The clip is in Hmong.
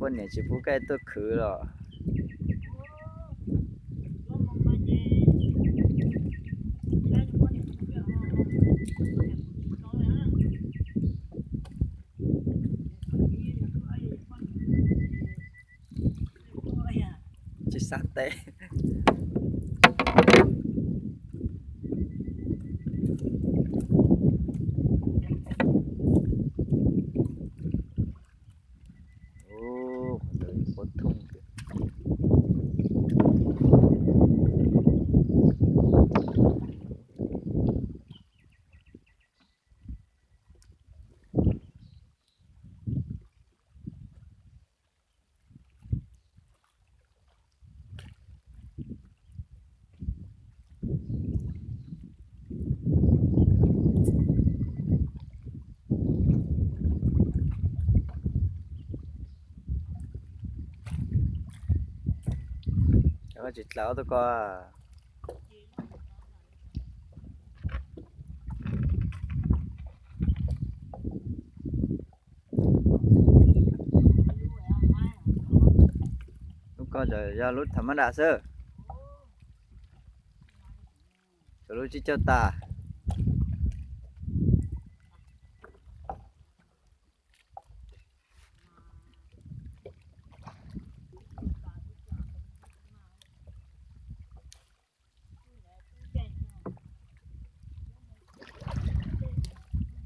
Poj niam tsis pub koj tuaj khwv los? Tsis xav teb. Koj tsis dlaus tuaj koj. Lub ko yog lub tham mab dam xwb, cov lub tsib caug tas.